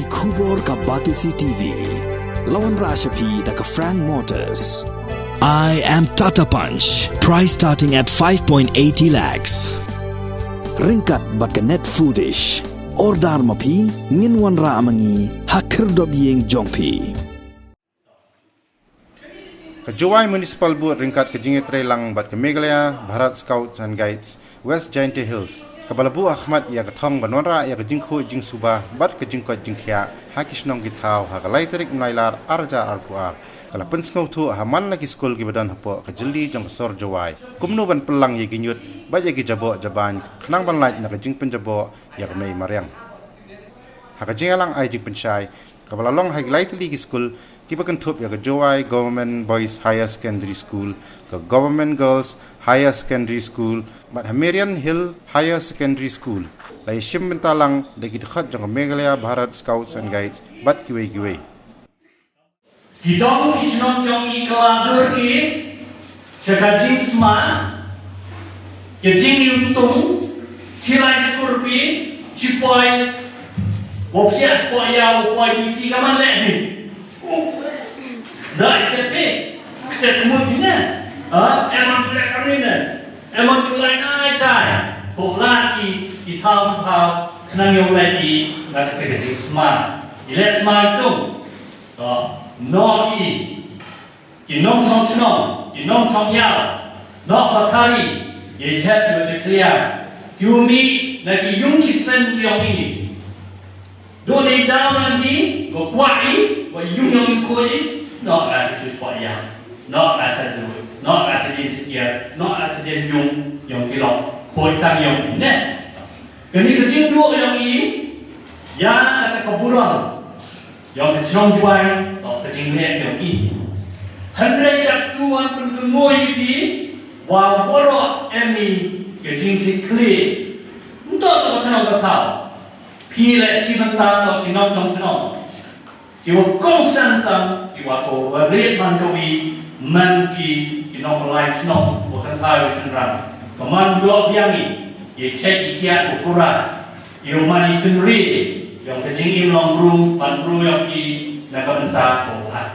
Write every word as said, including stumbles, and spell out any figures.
Khubor ka Batesi T V. La wanrah sha phi da ka Frank Motors. I am Tata Punch. Price starting at five point eighty lakhs. Ryngkat bad ka Net Foodish. Order ma phi, ngin wanrah ma ngi ha khyrdop ïing jong phi. Ka Jowai Municipal Board ryngkat ka jingïatreilang bad ka Meghalaya Bharat Scouts and Guides West Jaintia Hills, kaba la buh ha khmat ïa ka thong ban wanrah ïa ka jingkhuid jingsuba bad ka jingkoit jingkhiah ha ki shnong ki thaw ha ka lai tarik u Nailar ar hajar arphew ar, ka la pynsngewthuh ha man la ki skul kiba don hapoh ka jylli jong ka sor Jowai kumno ban pynlang ïa ki ñiut bad ïa ki jaboh jaban khnang ban lait na ka jingpynjaboh ïa ka mei mariang. Ha ka jingïalang ai jingpynshai kaba la long ha ki lai tylli ki skul kiba kynthup ïa ka Jowai Government Boys Higher Secondary School, ka Government Girls Higher Secondary School bad ha Marian Hill Higher Secondary School, la ïashim bynta lang da ki dkhot jong ka Meghalaya Bharat Scouts and Guides bad kiwei kiwei. Ki dong ki shnong jong i ka la dur ki sha ka jingsma, ka jingïutung, chi lai skur pi, chi poi, wa psiah spah ïa, wa poi bisi ka man leh di. Da i chet pi, kset mut ni ne. Ha, emon tu leh kam ni ne. Emon tu lai nai tai. Ko la ki, ki tham tham, khnang ïoh leh di, na ka ka jingsma. I leh sma ïutung. To, noh i, ki nongshong shnong, ki nongshong ïaw, noh ka kari, ïa jhet ïa jeklia, ki u mih na ki yung ki seng ki yong i. Duh ni daw nang ki, ko kwah i, ko yung yong i ko i, noh la jhet ju spah ïaw, noh la jhet ju, noh la jhet din sekiar, noh la jhet din yung, yong ki lok, ko i tang yong i ne. Kani ka jingduh yong i, ïa kata ka burom. Ïa ka chnong Jowai, ïa ka jingleh ïa i. Hynrei katto ngan pynkynmaw ïa phi, wa waroh em i ka jingkitkhlieh. Nto to ka chnong ka thaw. Phi leh shi bynta to ki nongshong shnong. Ki wa kongsan tam, ki wa ko wa rit man ka wi, man ki, ki nongpynlait shnong, wa kan thaw ïa shynrang. Ka man doh biang i, ïa check i kiad u kurat. Ïa u man i kynri, ïa ka jingim long bru, ban bru ïa ki, na ka bynta ko hat.